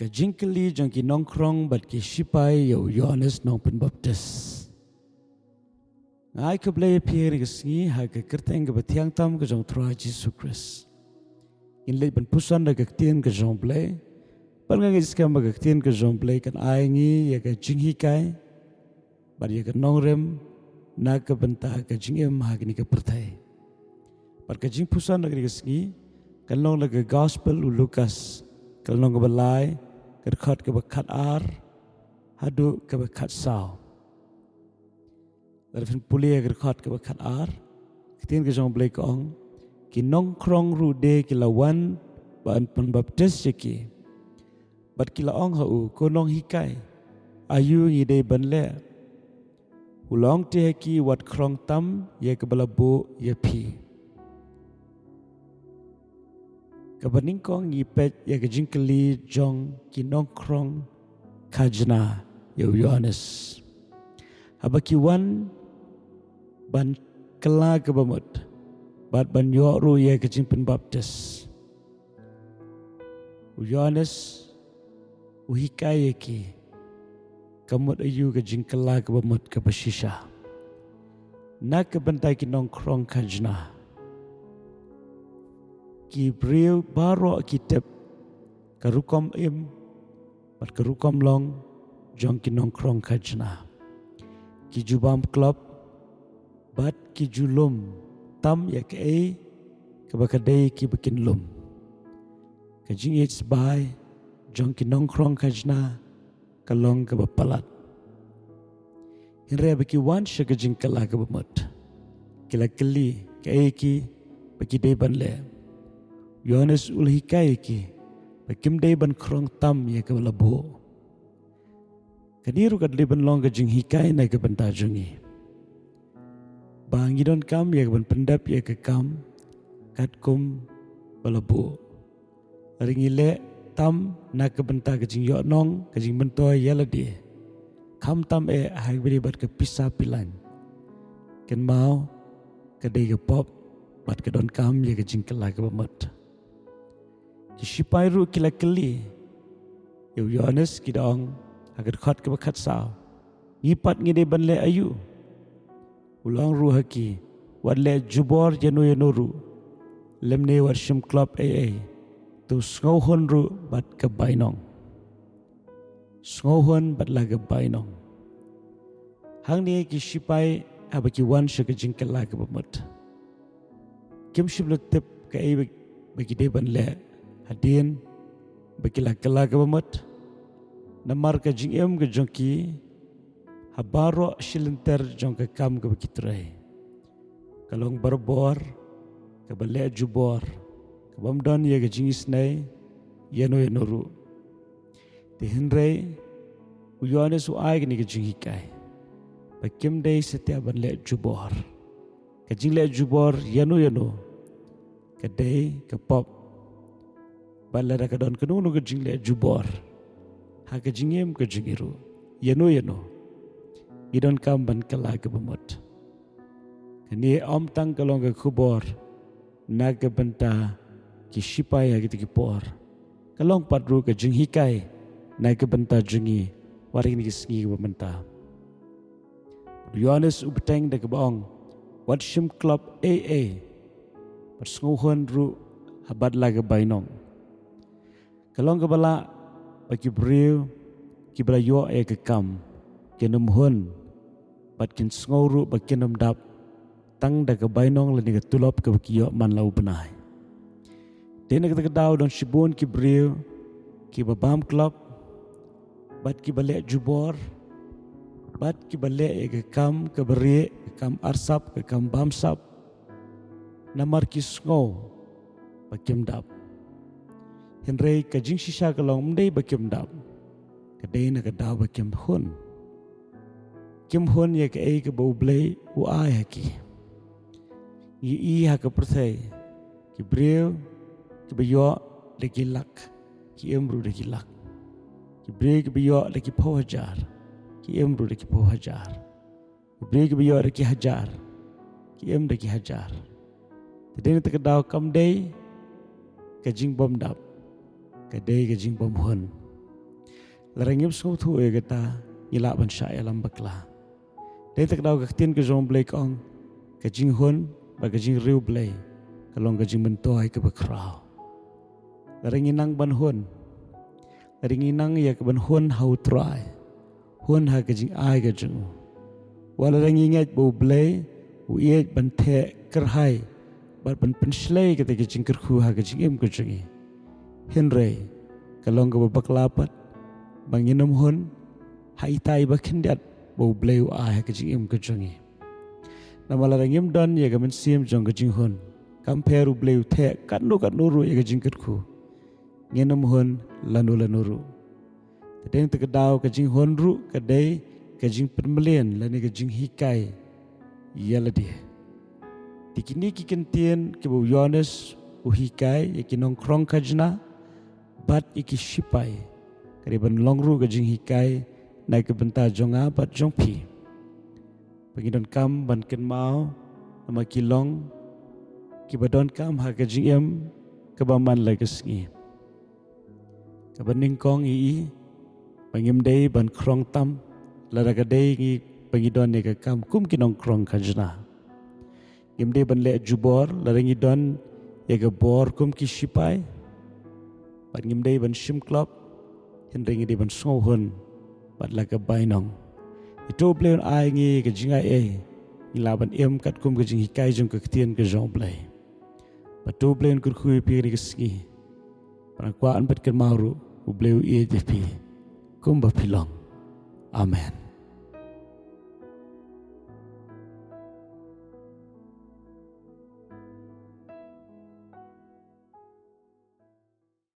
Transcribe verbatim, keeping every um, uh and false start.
Ka jingkylli jong ki nongkhrong bad ki shipai ïa u Ïoannis Nongpynbaptis. Nga ai khublei ïa phi ha kane ka sngi ha ka kyrteng kaba thiang tam ka jong u Trai Jisu Khrist. Ngin leit ban puson da ka ktien ka jong u Blei. Bad nga ngeit skhem ba ka ktien ka jong u Blei kan ai ngi ïa ka jinghikai bad ïa ka nongrim na ka bynta ka jingim ha kane ka pyrthei. Bad ka jingpuson na kane ka sngi kan long na ka Gospel u Lukas, ka lynnong kaba lai, ka dkhot kaba khatar haduh kaba khatsaw. Lada phin pule ïa ka dkhot kaba khatar, ka ktien ka jong u Blei ka ong, ki nongkhrong ruh de ki la wan ban pynbaptis ïa ki. Bad ki la ong ha u, ko nonghikai, aïu ngi dei ban leh? U la ong te ha ki, wat khrong tam ïa kaba la buh ïa phi. Kaba nyngkong ngi peit ïa ka jingkylli jong ki nongkhrong khajna ïa u Ïoannis. Haba ki wan ban kylla kaba mut bad ban ïoh ruh ïa ka jingpynbaptis, u Ïoannis u hikai ïa ki ka mut aïu ka jingkylla kaba mut kaba shisha na ka bynta ki nongkhrong khajna. Ki briew baroh ki tip ka rukom im bad ka rukom long jong ki nongkhrong khajna. Ki ju bam klop bad ki ju lum tam ïa kaei kaba ka dei kiba kin lum. Ka jingïeit sbai jong ki nongkhrong khajna ka long kaba palat. Hynrei ba ki wan sha ka jingkylla kaba mut, ki la kylli kaei kiba ki dei ban leh. U Ïoannis u la hikai ïa ki ba kim dei ban khrong tam ïa kaba la buh. Kane ruh ka dei ban long ka jinghikai na ka bynta jong ngi, ba ngi donkam ïa ka ban pyndep ïa ka kam katkum ba la buh. Lada ngi leh tam na ka bynta ka jingïohnong, ka jingmyntoi ïa lade, khamtam eh ha kaba ïadei bad ka pisa pilan, kynmaw ka dei ka pop bad ka donkam ïa ka jingkylla kaba mut. Ki shipai ruh ki la kylli ïa u Ïoannis, ki da ong ha ka dkhot kaba khatsaw, ngi pat ngi dei ban leh aïu? U la ong ruh ha ki, wat leh jubor ïano ïano ruh, lymne wat shim klop ei ei, to sngewhun ruh bad ka bainong. Sngewhun bad la ka bainong. Hangne ki shipai haba ki wan sha ka jingkylla kaba mut, kim shym la tip kaei ba, ba ki dei ban leh hadien ba ki la kylla kaba mut. Namar ka jingim ka jong ki ha baroh shi lynter jong ka kam kaba ki trei ka long barabor kaba leh jubor, kabym don ïa ka jingisynei ïano ïano ruh. Te hynrei u Ïoannis u ai kane ka jinghikai ba kim dei satia ban leh jubor. Ka jingleh jubor ïano ïano ka dei ka pop. Bad lada ka don kano kano ka jingleh jubor ha ka jingim ka jong ngi ruh, ïano ïano, ngi donkam ban kylla kaba mut. Kane ym tang ka long ka khubor na ka bynta ki shipai ha kita ki por, ka long pat ruh ka jinghikai na ka bynta jong ngi wat ha kine ki sngi kiba mynta. U Ïoannis u bteng da kaba ong, wat shim klop ei ei, bad sngewhun ruh ha bad la ka bainong. Ka long kaba lah ba ki briew kiba la ïoh ïa ka kam kin ym hun bad kin sngew ruh ba kin ym dap tang da ka bainong lane ka tulop kaba ki ïoh man la u bnai. Te na kata ka daw don shibun ki briew kiba bam klop bad kiba leh jubor bad kiba leh ïa ka kam kaba rieh, ka kam arsap, ka kam bamsap, namar ki sngew ba kim dap. Hynrei ka jingshisha ka long ym dei ba kim dap, ka dei na ka daw ba kim hun. Kim hun ïa kaei kaba U Blei u ai ha ki. Ngi i ha ka pyrthei ki briew kiba ïoh da ki lak, ki im ruh da ki lak. Ki briew kiba ïoh da ki phew hajar, ki im ruh da ki phew hajar. Ki briew kiba ïoh da ki hajar, ki im da ki hajar. Te dei na kata ka daw kam dei ka jingbym dap, ka dei ka jingbym hun. Lada ngim sngewthuh ïa kata, ngi lah ban shah ïalam bakla. Dei ta ka daw ka ktien ka jong Blei ka ong, ka jinghun bad ka jingriewblei ka long ka jingmyntoi kaba khraw. Lada ngi nang ban hun, lada ngi nang ïa ka ban hun ha U Trai, hun ha ka jingai ka jong u. Wat lada ngi ngeit ba U Blei u ïeit ban theh kyrhai bad ban pynshlei kata ka jingkyrkhu ha ka jingim ka jong ngi. Hynrei ka long kaba bakla pat ba ngin ym hun ha ita i ba khyndiat ba U Blei u ai ha ka jingim ka jong ngi. Namar lada ngim don ïa ka mynsiem jong ka jinghun, kam pher U Blei u theh katno katno ruh ïa ka jingkyrkhu, ngin ym hun lano lano ruh. Te dei ta ka daw ka jinghun ruh ka dei ka jingpynmlien lane ka jinghikai ïa lade. Te kine ki kyntien kiba u Ïoannis u hikai ïa ki nongkhrong khajna bad ïa ki shipai, ka dei ban long ruh ka jinghikai na ka bynta jong nga bad jong phi. Ba ngi donkam ban kynmaw namar ki long kiba donkam ha ka jingim kaba man la ka sngi. Kaba nyngkong ïa i, ba ngim dei ban khrong tam lada ka dei ngi ba ngi don ïa ka kam kum ki nongkhrong khajna. Ngim dei ban leh jubor lada ngi don ïa ka bor kum ki shipai. Bad ngim dei ban shim klop, hynrei ngi dei ban sngewhun bad la ka bainong. Ïa to U Blei un ai ngi ka jingaiei, ngi lah ban im katkum ka jinghikai jong ka ktien ka jong U Blei. Bad to U Blei un kyrkhu ïa phi kane ka sngi. Bad nga kwah ban pynkynmaw ruh, U Blei u ïeit ïa phi kumba phi long. Amen.